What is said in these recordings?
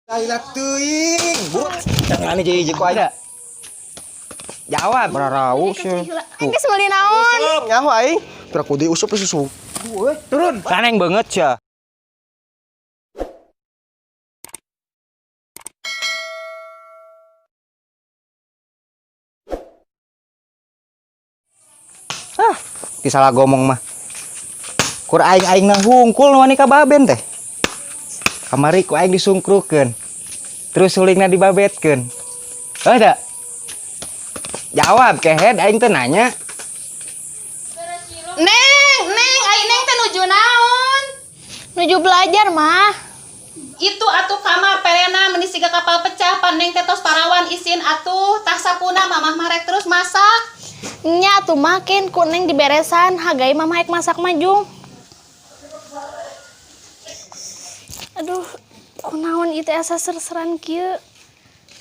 Lila teuing. Buru. Jangan hiji ku aing. Jawab. Bararau sih. Geus meuli naon? Nyaho aing. Pira kudu useup susu. Turun. Kaneng banget ya. Ah, ti salah gomong mah. Kur aing-aing na hungkul nu wani ka baben teh. Kamari ku aing disungkrukeun. Terus sulingna dibabetkeun. Heuh da? Jawab kehed aing teh nanya. Neng, Neng, ai Neng teh nuju naon? Nuju belajar mah. Itu atuh kamar perena meni siga kapal pecah pan Neng teh tos parawan isin atuh tah sapuna mamah marek terus masak. Nya atuh makin ku Neng diberesan, hagai mama haek masak mah jung. Aduh, kunaon ieu teh asa ser-seran kieu.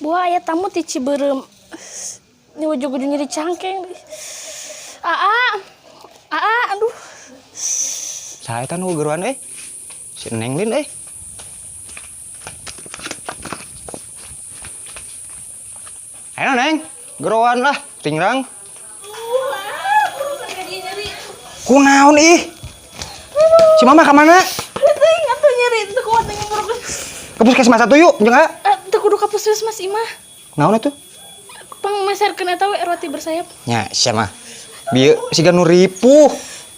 Buah aya tamu ti Cibeureum. Ini ujug-ujug nyeri cangkeng. Aa, aa, aduh. Saha eta nu geruan euy? Si Neng Lin euy. Ayo Neng, geroan lah, tingrang. Kunaon ih? Si Mama ka mana? Teuing atuh nyeri teu kuat dengan buruk. Ke puskesmas atuh yuk, jeung ah. Teu kudu ka puskesmas imah. Naon atuh? Pang meserkeun eta we roti bersayap. Nya, sia mah. Bieu siga nu ripuh.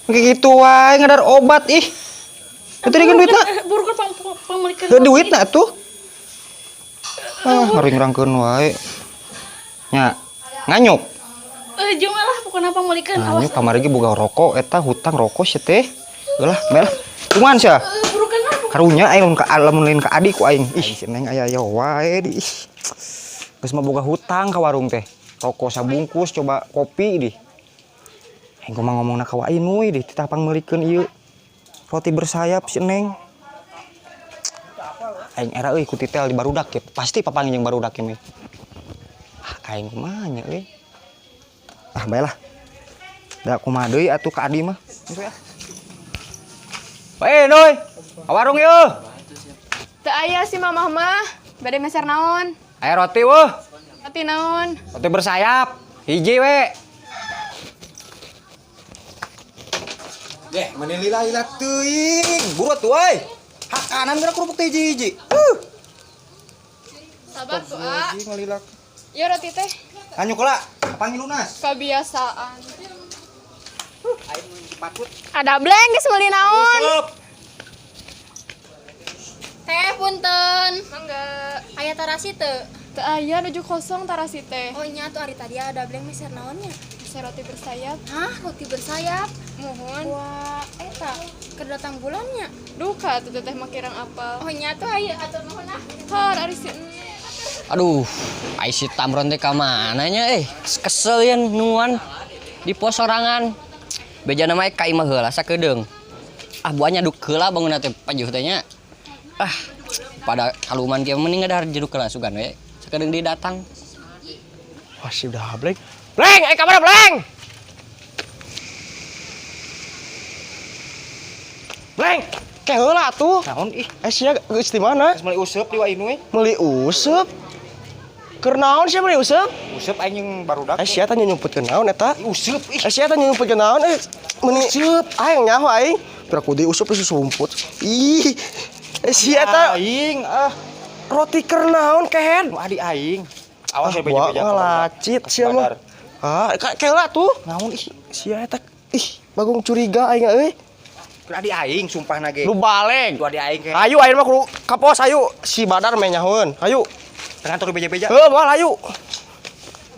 Kayak gitu wae ngadar obat ih. Itu dengan duitna. Buruk pang pangmeulikeun. Heuh duitna atuh. Ah, ngaringrangkeun wae. Nya, nganyuk. Jeung lah pokona pangmeulikeun awas. Nganyuk kamari ge boga rokok eta hutang rokok sia teh. Ulah, mel. Kumaha sia? Burukan lah. Karunya aing lamun ka lamun lain ka adik ku aing. Ih, si Neng aya aya wae di. Ih. Geus mah boga hutang ka warung teh. Rokok sabungkus coba kopi di. Aing kumaha ngomongna ka Wa Inuy di titah pangmeulikeun ieu. Roti bersayap si Neng. Aing era euy ku titel di barudak ya. Pasti papanggih jeung barudak ieu mah. Ah, aing kumaha nya euy. Ah, bae lah. Da kumaha deui atuh ka adi mah. Geus we ah. Bae, Noy. Ka warung yeuh. Teu aya si mamah mah, bade meser naon? Aya roti weuh. Roti naon? Roti bersayap. Hiji we. Deh, meni lila-lila teuing. Buru atuh euy. Hak kanan geura kerupuk teh hiji-hiji. Sabar tuh, A. Hiji ngelilak. Ya roti teh Anyuk heula, kapanggih lunas. kebiasaan. Aing patut. Ada bleng geus meuli naon? Useup. Teh punten. Mangga. Aya tarasi teu? Teu aya nuju kosong tarasi teh. Oh nya tuh ari tadi ada bleng meser naonnya? Meser roti bersayap. Hah, roti bersayap? Muhun. Wah, eta keur datang bulannya. Duka tuh teteh mah kirang apal. Oh nya tuh aya atur nuhun ah. Har ari si Neng. Aduh, ai si Tamron teh ka mana nya eh? Kesel yen nuan di pos sorangan. Beja nama ka imah heula sakedeung. Ah, buahnya duk heula bangunna teh pajuh teh nya. Ah, pada kaluman kieu mending ngadahar jeruk heula sugan we. Sakedeung deui datang. Wah, si udah bleng. Bleng, eh ka mana bleng? Bleng, ke heula atuh. Naon ih? Eh sia geus di mana? Geus meuli useup di Wa Inuy. Meuli useup. Keur naon sia meuli useup? Useup aing jeung barudak. Eh sia teh nyumputkeun naon eta? Useup ih. Eh sia teh nyumputkeun naon eh meuni useup aing nyaho aing. Pira kudu useup geus sumput. Ih. Eh sia teh Aing ah. roti keur naon kehed? Nu adi aing. Awas ya Ah, buah beja-beja. ngalacit sia mah. Ah, ke heula tuh. Naon ih? Sia eta ih bagong curiga aing euy. Keur adi aing sumpah na ge. Lu balik. Lu adi aing ke. Ayo aing mah kudu ka pos ayo. Si Badar meh nyahoeun. Ayo. Tengah tur beja-beja. Heuh, moal ayo.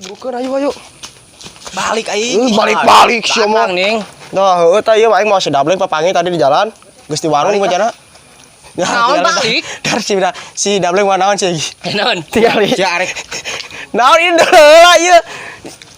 Burukeun ayo ayo. Balik aing. Balik-balik sia mah. Datang ning. Nah, heueuh tah ieu aing mau si Dableng papanggih tadi di jalan. Geus di warung Balik, bejana. Ya, Naon tinggal- balik? Dar si Dableng mah naon sih? Eh naon? Tinggal. Sia arek. Naon ieu heula ieu.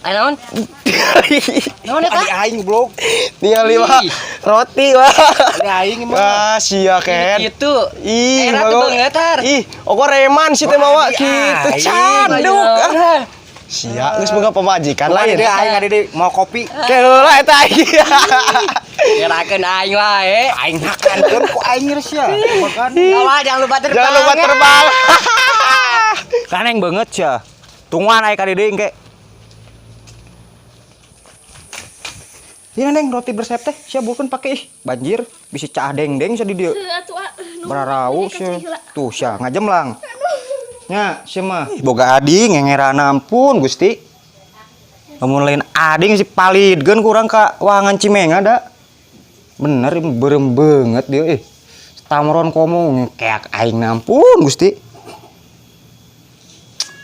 Eh naon? Tinggali. Naon eta? Adi aing goblok. Ningali mah Ih. roti wah. Adi aing mah. Wah, sia ken. Gitu. Ih, Era tuh bagong. banget, Har. Ih, ogo reman sih teh mawa Adi kitu aing. canduk. Ah. Sia geus boga pamajikan lain. Ade aing ade deui mau kopi. Ke heula eta aing. Ngerakeun aing wae. Aing makan ku aing geus sia. Makan. Jangan lupa terbang. Jangan lupa terbang. Ganeng banget sia. Tungguan aya ka dieu engke. Ini neng roti bersayap teh, sia bukan pakai ih banjir, bisa cah deng-deng sia di dieu. Heuh atuh ah. Nuhun. Bararau Ini sia. kacau heula. Tuh sia ngajemlang. Nya sia mah. Ih, boga ading ngengerana ampun Gusti. Lamun lain ading si palidkeun kurang ka wangan Cimenga da. Bener beureum beungeut dia ih. Tamron komo ngekeak aing ampun Gusti.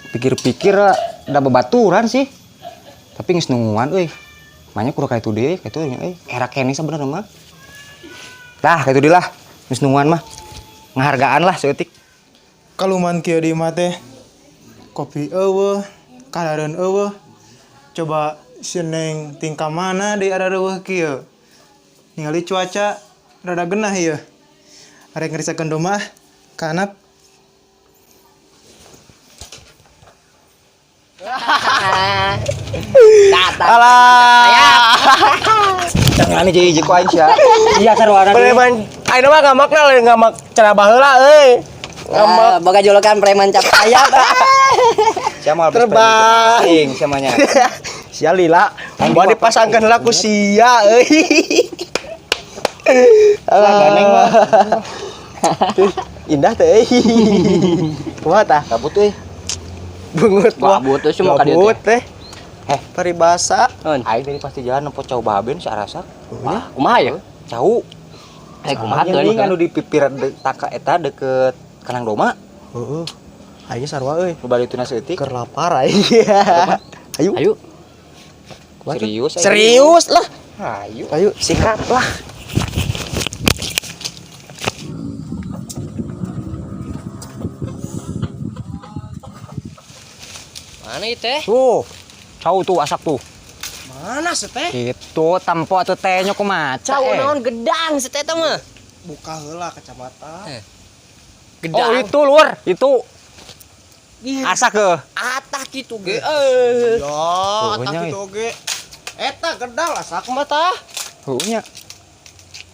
Pikir-pikir da babaturan sih. Tapi geus nungguan euy. Manya kurang ka itu deui, ka itu nya euy. Era keneh sabenerna mah. Tah, ka itu deui lah. Geus nungguan mah. Ngahargaan lah saeutik. Kaluman kieu di imah teh. Kopi eueuh, kadareun eueuh. Coba si Neng tingkah mana di arareueuh kieu. Ningali cuaca rada genah ieu. Arek ngerisakeun domba kanap. Alah. Jangan jadi hiji ku aing sia. Iya sarwana. Preman ayeuna mah ngamakna lain ngamak cara baheula euy. Ngamak Ah, boga julukan preman cap sayap. Sia mah habis Terbang. aing sia mah nya. Sia lila. Aing Mau di dipasangkeun heula ku sia euy. Lah ganeng mah. Indah teh euy. Kumaha tah? Kabut euy. Bungut mah. Gabut teh semua ka dieu Gabut teh. Eh, Paribasa. Naon? Aing tadi pasti jalan nempo cau baben si arasak. Wah, kumaha ya? Cau. Eh, kumaha teh? Ini anu di pipir taka eta deket Kanang Doma. Heeh. Aing sarua euy. Nu bari tuna saeutik. Keur lapar aing. Ayo. Ayo. Serius aing. Serius lah. Ayo. Ayo sikat lah. Mana ieu teh? Tuh. Cau tuh asak tuh. Mana sih teh? Gitu tempo atuh teh nya kumaha. Cau naon gedang si teh mah. Buka heula kacamata. Gedang. Oh itu luar, itu. Asak ke. Atah kitu ge. Eh. Ya, atah Pokoknya, kitu oge. Eta gedang asak mah tah. Heuh nya.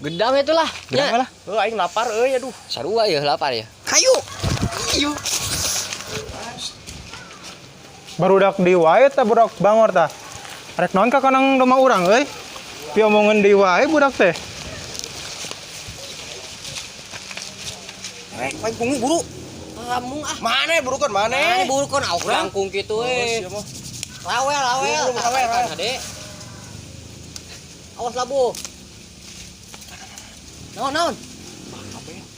Gedang itulah. Gedang lah. Heuh aing lapar euy aduh. Sarua ya lapar ya. Hayu. Ieu. Barudak di wae tah budak bangor tah. Rek naon ka kanang domba urang euy. Pi omongan di wae budak teh. Rek paling pungu buru. Kamu ah. Mana burukan mana? Mana burukan aku langkung kitu Oh, eh. sia mah. Lawel, lawel. Buru, lawel, lawel. Hade. Awas labu. Naon, naon?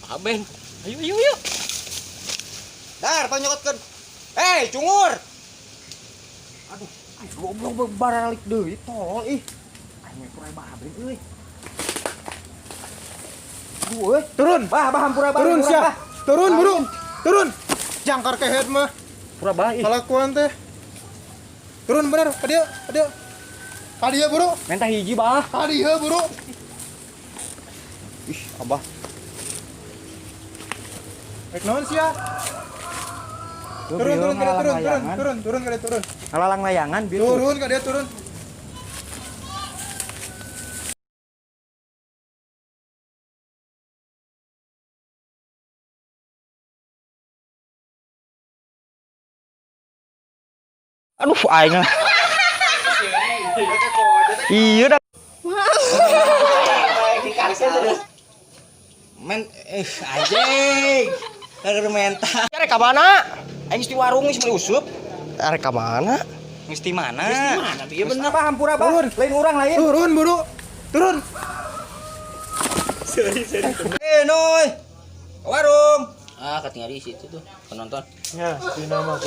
Aben. Ayo, ayo, ayo. Dar, tong nyokotkeun. Hei, cungur. Aduh, ay goblok baralik deui tolol ih. Aing mah kurang baben euy. Aduh euy. Turun. Bah, bah hampura bah. Turun hampura, sia. bah. Turun buru. Turun. Jangkar kehead mah. Hampura bah ih. Kalakuan teh. Turun bener, ka dieu, ka dieu. Ka dieu buru. Menta hiji bah. Ka dieu buru. Ih, abah. Rek naon sia? Turun, turun, ka dieu, turun, turun, turun, turun ka dieu, turun. Ngalalang layangan bieu. Turun ka dieu, turun. Aduh, aing lah. Iya dah. Men anjing. Keur menta. Arek ka mana? Aing geus di warung geus meuli usup. Arek ka mana? Geus di mana? Geus di mana? Iya bener. Apa hampura bah? Turun. Lain urang lain. Turun buru. Turun. Eh, Noy. Ke warung. Ah, ketinggalan di situ tuh penonton. Ya, si nama.